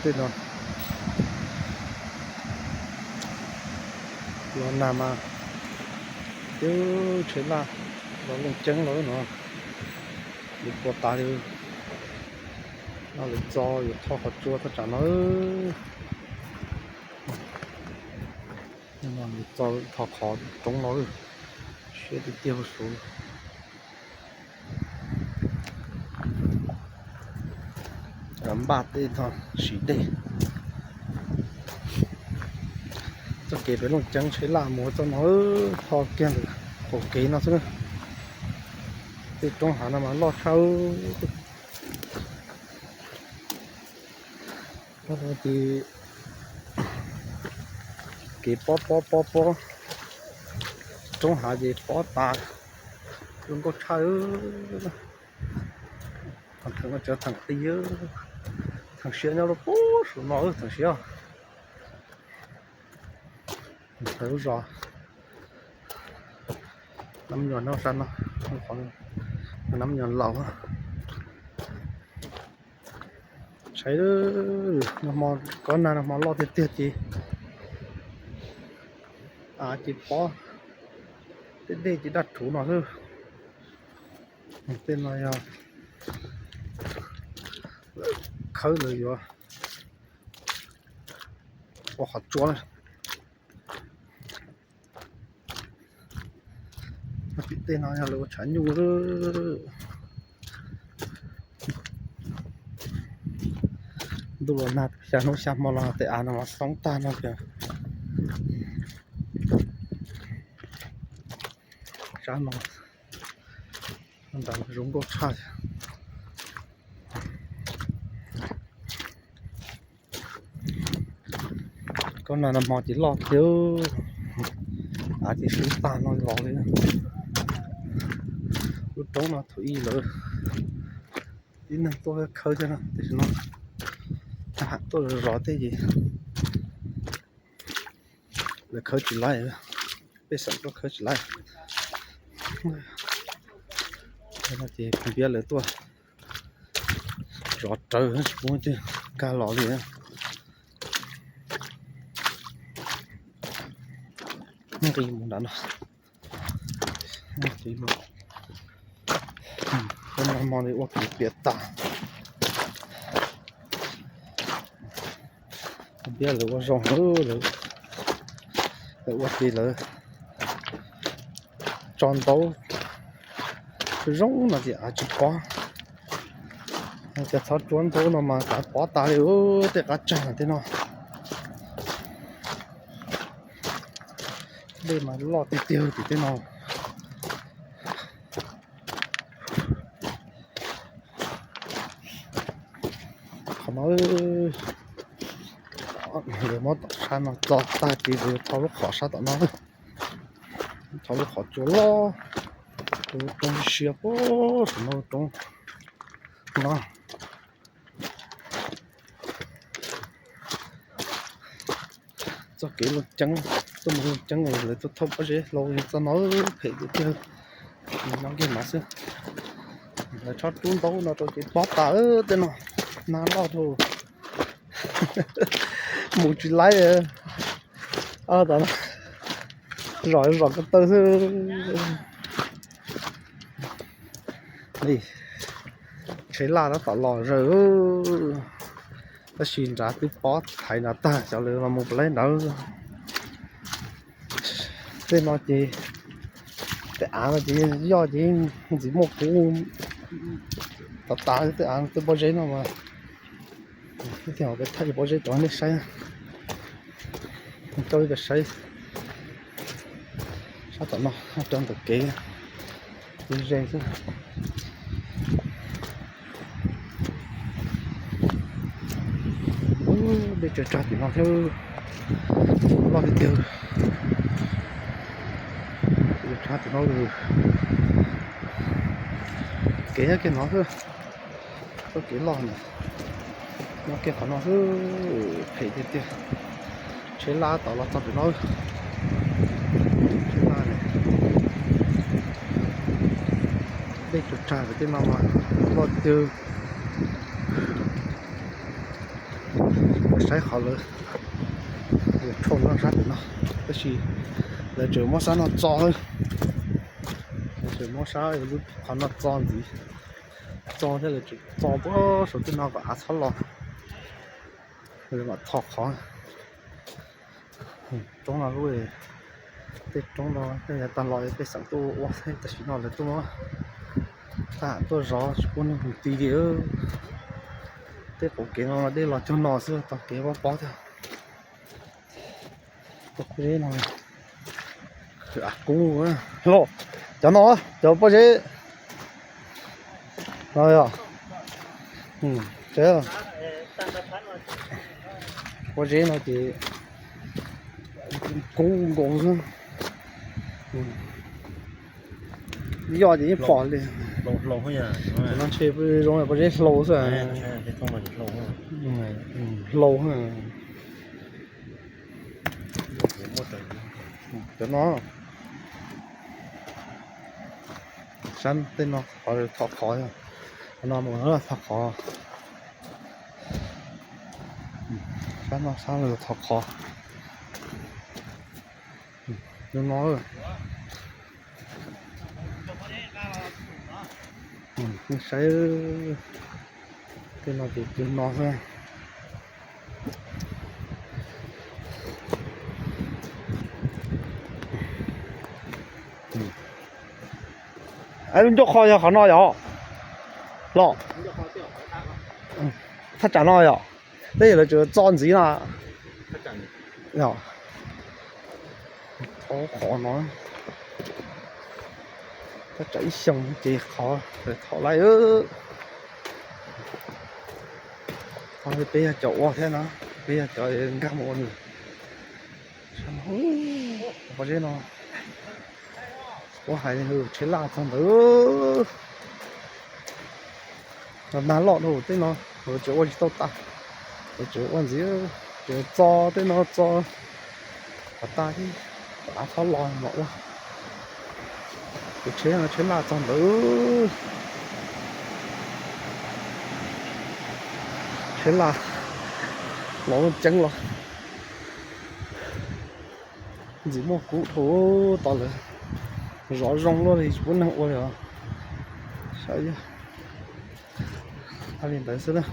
Tej no los nag mas twb tsheb laj los Looj Ceeb los no, lawv tua tas li no, lawv txo yuav tho qhov tsua txog tsam no. Lawv txo tho qhov roob no, siab tiag tiag huv su. Npaj tej no siv dej. Txoj kev pem Looj Ceeb tsheb laj mus txoj no, tho kiag ntawm qaum kev no xwb. Tej roob hav no mas loj tshaj. Ces kev pob pob pob pob, roob hav ces pob tas, zoo nkauj tshaj. Thaum no tseem thaum qis, thaum siav nyob lub pub saum no, thaum siav. Lub zos Nab Nyuam no, sab no, Nab Nyuam Laus. Saib, nag hmo, kob nag nag hmo loj tiag tiag ces av ces pob, tej dej ces daj rhuv no xwb. Tej no yog khawb lawv yuav ua qhov tsua na. Tim tej no yog lawv ua tshav nyuj. Ntuj los nag xya hnub xya hmo los tej av no mas xoob tag no tiag. Sab no nram zoo nkauj tshaj. Kob nag nag hmo ces loj tiag, av ces sib tag no los li. Lub roob no thaum ub lawv tib neeg tuaj khawb thiab no, tiam sis no tuaj zov tej ces lawv khawb tsis laib, pej xeem tuaj khawb tsis laib. Ces npiab lawv tuaj zov rawv tsis pub nkag los li. Nqis mus nram no, nqis mus. Kob nag hmo li ua kev piam tas. Npiab lawv ua zoo, lawv ua ces lawv tso ntaub zoo no ces av tsis pob. Cov txhob tsuab ntaub no mas kav pob tas li, tej qab tsag tej no. Dej mas loj tiag tiag tim tej no. Qhov no lawv muab tom sab no txo tag ces lawv tho lub qhov sab tom no, tho lub qhov tsua loj, roob siab puag saum no, roob no. Txoj kev Looj Ceeb, tuaj mus Looj Ceeb lawv tuaj thauj pob zeb hlau txoj no phem tiag tiag. Nyob kiag no xwb, lawv txhob rub ntaub no rau ces pob tas tej no. Nag loj dhau, mus tsis laib. Tom no zom zom ko taw xwb. Tsheb laj tab tom los zaws, tab sis nrad twb pob thaiv nrad tag, xyov lawv los mus puas laib nrad. Tej no ces tej av no ces yoj ces ntxim muaj kub tas tas tej av tej pob zeb no mas. Ib txhia peb thaij pob zeb rau nej saib, coj peb saib sab tom no, rau ntawm kev ze xwb. Dej tsaws tsag tim no thiab, loj tiag tiag. Dej tsaws tsag tim no, kev nyob kiag no xwb, txoj kev loj na, nyob kiag qhov no xwb, phem tiag tiag. Tsheb laj tom los txog pem no, tsheb laj na, dej tsaws tsag pem tej no mas loj tiag. Saib qhov lawv, lawv tsho no sab pem no, tab sis lawv tseem muab sab no txo, lawv tseem muab sab lub qhov no txo ntxiv, txo thiab lawv tseem txo puag saum tej no kom av txhob los, lawv mam tho qhov. Roob no lub, tej roob no tej yav tag los tej xeem tuaj ua thiab, tam sim no lawv tuaj, tuaj zov tsis pub neeg mus ti li. Tej qaum kev no dej los cuag no xwb, tau kev pob pob thiab. Pob zeb no, kub, cov no, cov pob zeb no yog, pob zeb no ces kub nkaus xwb. Yoj ces yeej pom li. No ntshe zoo pob zeb hlau xwb. Hlau. Cov no, sab tej no qhov thov qhov, no mus thov qhov, sab no sab thov qhov. Saib tej no ces cug no xwb. Lub ncauj qhov yog qhov no yom? Los, thaj tsam no yom? Tej lawv tseem txo ntxiv no. Yog, qhov no, thaj tsam ib xyoos ces qhov lawv thov laij. Peb yog cov ua thiab no, peb yog cov nkag mus ua nws. Pob zeb no, ua hais li tsheb laj txog ntawd. Nag loj dhau tej no, lawv tseem ua tsis tau tas, lawv tseem ua ntxiv, tseem txo tej no txo kom tas thiab, av txhob los mam ua. Tus tsheb no tsheb laj txog ntawd, tsheb laj los ceeb los. Ntxim muaj kub dhau, tos lawv zov zoo luaj li tsis pub neeg ua li os. Saib, li ntawd xwb na.